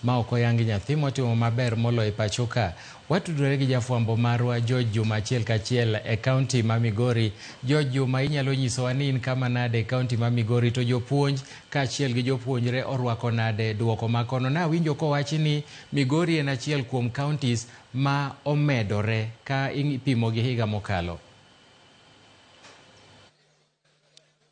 Ma ok oyangi nyathi motimo maber moloyo e pacho ka. Watudore gi jafwambo marwa George Juma achiel kachiel e kaunti ma Migori. George Juma, inyalo nyisowa ni in kama nade e kaunti ma Migori to jopuonj kaachiel gi jopuonjre orwako nade duoko ma kono? Nawinjo kowachi ni Migori en achiel kuom counties ma omedore ka ipimo gi higa mokalo.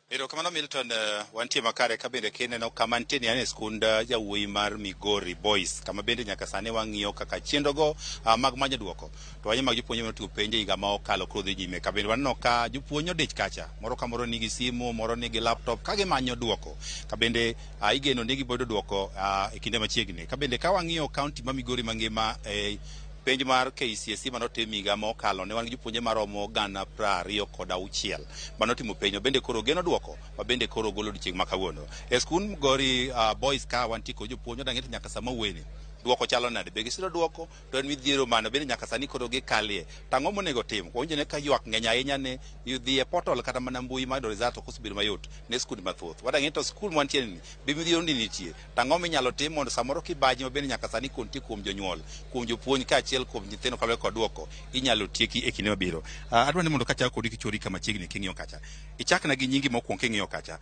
Erokamano Milton, wantie makare ka bende kineno kama nitie ni an e skund jawuoyi mar Migori Boys, kama bende nyaka sani wang'iyo kaka chenrogo mag manyo duoko to ahinya mag jopuonje manotiyo penj e higa ma okalo koro dhi nyime. Ka bende waneno ka jopuonj odich kacha, moro ka moro nigi simu, moro nigi laptop ka gimanyo duoko. Ka bende igeno ni giboyudo duoko e kinde machiegni. Ka bende ka wang'iyo kaunti ma Migori mangima e penj mar KCSE manotim higa mokalo ne wan gi jopuonje maromo 26,000 manotimo penj bende koro geno duoko ma bende koro golo odiochieng' ma kawuono. E skund Migori Boys ka wantie kod jopuonj wadang'e to nyaka sama wuoyeni duoko chalo nade, be giseyudo duoko to en midhiero mane bende nyaka sani koro gikalie, to ang'o monego tim? Wawinjo ne ka ywak ng'eny ahinya ni dhi e portal kata mana mbui mar yudo result ok osebedo mayot ne skunde mathoth. Wadang'e to skul mwantie ni be midhiero ni nitie, to ang'o minyalo tim mondo samoro kibaji ma bende nyaka sani nitie kuom jonyuol, kuom jopuonj kaachiel kuom nyithindo kaluwore kod duoko inyalo tieki e kinde mabiro. Adwa ni mondo kachako kodi kichori kama chiegni king'iyo kacha. Ichakna gi nyingi mokwongo king'iyo kacha.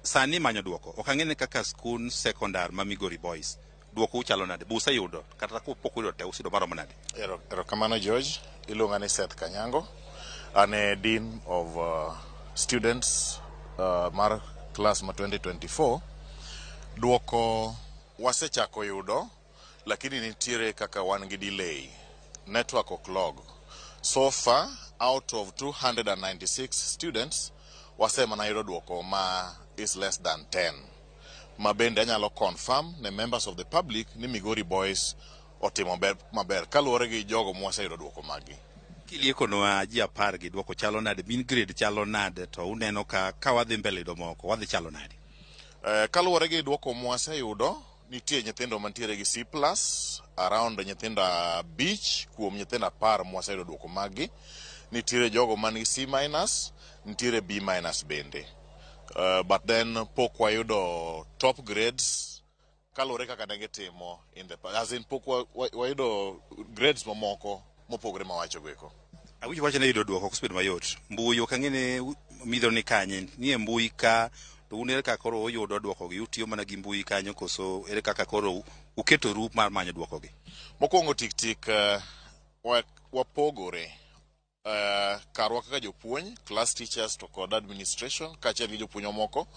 Sani manyo duoko, ok ang'e ni kaka skund sekondar ma Migori Boys, duoko uchalo nade? Be useyudo kata kapok uyudo te useyudo maromo nade? Erokamano George, iluonga ni Seth Kanyango. An e Dean of Students mar class ma 2024. Duoko wasechako yudo, lakini nitiere kaka wan gi delay. Network ok log. So far, out of 296 students, wasemana yudo duoko ma is less than 10. Ma bende anyalo confirm ne members of the public ni Migori Boys otimo maber kaluwore gi jogo mwaseyudo duoko maggi. Kiliekonwa ji 10 gi duoko chalo nade, mean grade chalo nade, to uneno ka wadhi mbele yudo moko, wadhi chalo nade? Kaluwore gi duoko mwaseyudo, nitie nyithindo mantiere gi C plus, around nyithindo 5 kuom nyithindo 10 mwaseyudo duoko maggi. Nitiere jogo man gi C minus, nitiere B minus bende. But then pok wayudo top grades kaluwore kaka ne gitimo in the past. As in pok wayudo grades mamoko mopogore mawacho go eko. Awinjo wacho ni yudo duoko ok osebedo mayot. Mbui ok ang'e ni midhiero ni kanye, ni e mbui ka to un ere kaka koro uyudo duoko gi, utiyo mana gi mbui kanyo koso ere kaka koro uketoru mar manyo duoko gi? Mokwongo tik tik wapogore. Karwa kaka jopuonj, class teachers to kod administration kaachiel gi jopuonj mamoko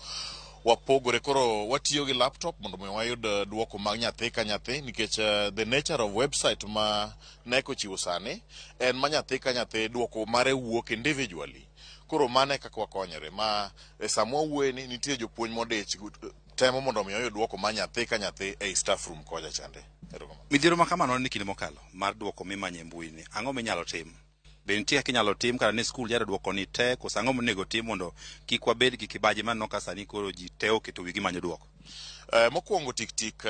wapogore. Koro watiyo gi laptop mondo mi wayud duoko mag nyathi ka nyathi, nikech the nature of website ma KNEC ochiwo sani en ma nyathi ka nyathi duoko mare wuok individually. Koro mano e kaka wakonyore ma e sama wawuoye ni nitie jopuonj modich temo mondo mi oyud duoko mar nyathi ka nyathi ei staff room kocha chande. Midhiero ma kamano ni kinde mokalo mar duoko mimanyo e mbui ni, ang'o minyalo tim? Be nitie kaka inyalo tim kata ni skul jaro duoko ni te, koso ang'o monego tim mondo kik wabed gi kibaji maneno ka sani koro ji te oketo wigi manyo duoko? Mokwongo tik tik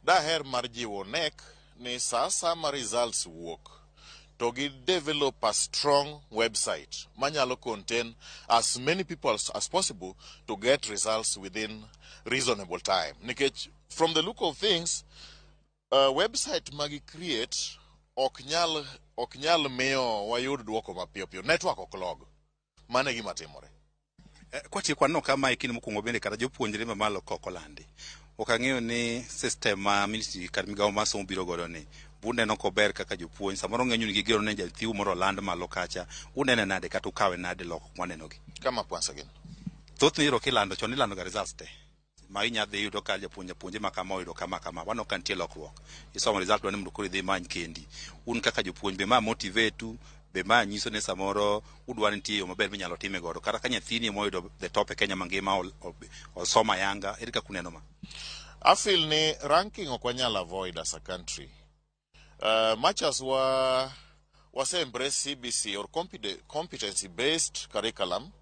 daher mar jiwo KNEC ni sa asaya ma results wuok to gi develop a strong website manyalo contain as many people as possible to get results within reasonable time. Nikech from the look of things, website magi create ok nyal miyo wayud duoko mapiyo piyo. Network ok log. Mano e gima timore. Kwatieko aneno ka mae kinde mokwongo bende kata jopuonjre mamalo ka ok olandi. Ok ang'eyo ni system ma ministry kata migawo mar somo biro godo ni uneno kober kaka jopuonj samoro ng'enyu ni gigeno ni jathiu moro oland malo kacha unene nade kata ukawe nade lokruok mwaneno gi? Come up once again. Thothne iyudo kilando chon ilando ga results te ma inya dhi yudo ka japuonj japuonje ma kama oyudo kama kama waneno ka nitie lokruok isomo result dwani mondo koro idhi imany kendi un kaka jopuonj be ma motivate u be ma nyiso ni samoro udwa ni nitie yo maber minyalo time godo kata ka nyathini moyudo the top e Kenya mangima osomo ayanga ere kaka uneno ma? I feel ni ranking ok wanyal avoid as a country. Much as wa wase embrace CBC or competency based curriculum,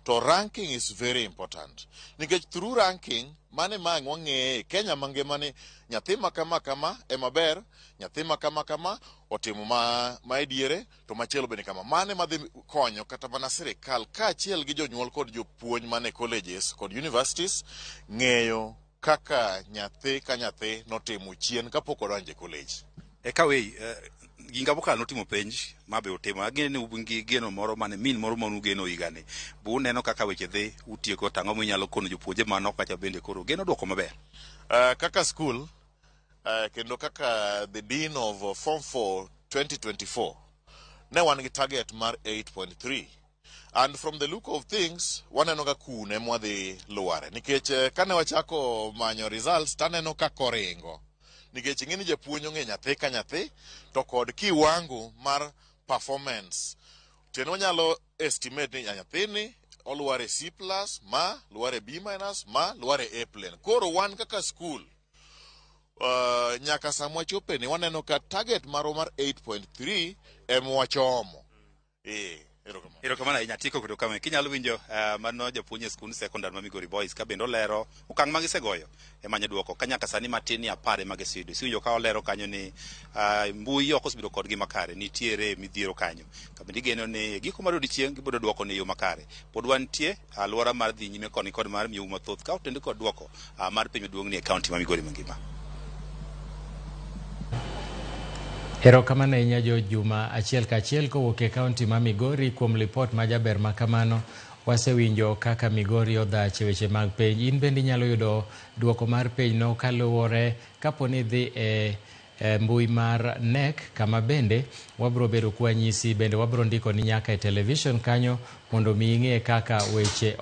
to ranking is very important. Nikech through ranking, mane ma ang' wang'eye Kenya mangima ni nyathi ma kama kama ema ber, nyathi ma kama kama otimo ma e diere, to machielo bende kama. Mane madhi konyo kata mana sirikal kaachiel gi jonyuol kod jopuonj mane colleges kod universities ng'eyo. kaka nyathi ka nyathi notimo chien kapok odonjo e college. Eka wei ginga mokalo notimo penj ma be utimo ageno ni un gi geno moro mane min moro mane ugeno higani bu uneno kaka weche dhi utieko to ang'o minyalo kono jopuonje manok kacha bende koro geno duoko maber. Kaka school kendo kaka the dean of Form 4 2024 ne wan gi target mar 8.3, and from the look of things waneno ka kune mwadhi lware, nikech kane wachako manyo results taneno ka koringo, nikech ing'e ni japuonj ong'e nyathi ka nyathi to kod kiwango mar performance tiende wanyalo estimate ni nyathini olwar e C plus, ma lwar e B minus, ma lwar e A plain. Koro wan kaka school nyaka sama wachope ni waneno ka target marwa mar 8.3 ema wachomo. Erokamano. Erokamano ahinya Tiko kendo kama kinyalo winjo mano japuonj e skund sekondar ma Migori Boys ka bende olero okang' ma gisegoyo e manyo duoko ka nyaka sani matin ni 10 ema giseyudo. Isiwinjo ka olero kanyo ni mbui ok osebedo kodgi makare, nitiere midhiero kanyo. Ka bende igeno ni e giko mar odiochieng' gibiro duoko ni e yo makare. Pod wantie alwora mar dhi nyime koni kod mar miyou mathoth ka otende kod duoko mar penj maduong' ni e kaunti ma Migori mangima. Erokamano ahinya George Juma achiel kachiel kowuok e kaunti ma Migori kuom lipot ma jaber ma kamano. Wasewinjo kaka Migori odhach e weche mag penj. In bende inyalo yudo duoko mar penj no kaluwore kapo ni idhi e mbui mar KNEC, kama bende wabro bedo kwanyisi, bende wabro ndiko ni nyaka e television kanyo mondo mi ing'e kaka weche